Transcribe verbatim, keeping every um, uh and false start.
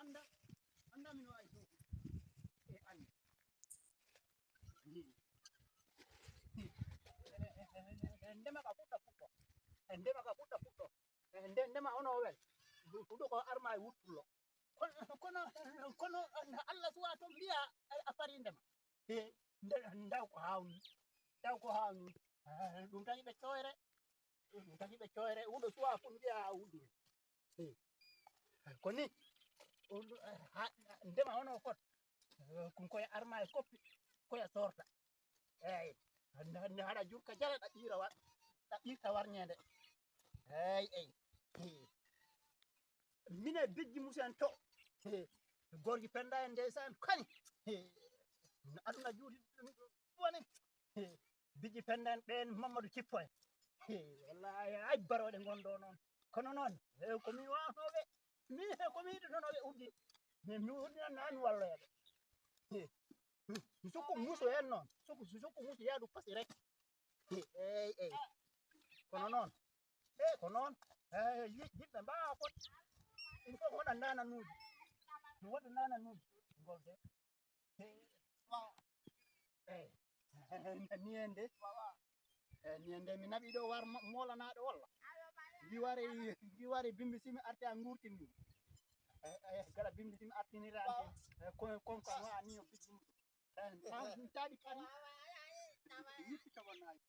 Anda, anda min wawi so. E anda. Ndema ka fuɗɗa fuɗɗo. Ndema ka fuɗɗa fuɗɗo. Nde ndema hono wel. Fuɗɗo ko arma e wuttullo. Kono, kono, kono Allah suwa to mbiya a fari ndema. He, nde, ndaw ko hawni. Ndaw ko hawni. Eh, ɗum tagi ɓe coyre. Ɗum tagi ɓe coyre. Wuɗo suwa fun mbiya a wuɗɗi. He. Ko ni. Ɗum, eh, ha, ndema hono fot. Eh, kun koye arma e koppi. Koye sorta. Eyyi. Hannde, hannde haɗa jurka jala ɗaɓɓira war-, ɗaɓɓirta warñeende. Eyyi, eyyi. Mine bijji musen to. Gorgi penda en ndeysaan kani. No aduna juuti ɗum woni. Bijji penda en ɓeen Mamadou Cippo en. Wallahi ay barooɗe ngonɗo noon. Kono noon, e ko mi waawnoɓe. Mi e ko mi yiɗunonoɓe uddi. Mi mi uddinan naan walloyaɓe. Sukku musu en noon. Sukku sukku musu yaadu pasi rek. Eyyi, eyyi. Kono noon. Eyyi, ko noon. Eyyi, yi-, yimɓe mbaawa fot. Il faut wona nananuuji. Mi waɗa nananuuji. Ngol de. Eyyi. Eyyi. Ni en de. Eyyi, ni en de. Mi naɓi ɗo war mo-, moolanaɗo walla. Ndi wari, ndi wari bimbi simi arti a ngurti ndi. Eyyi, eyyi, gala bimbi simi artinirante. Eyyi, kon, kon, kon, wa ni o bimbi. Eyyi, taɗi kadi. Yippi tawa nayi.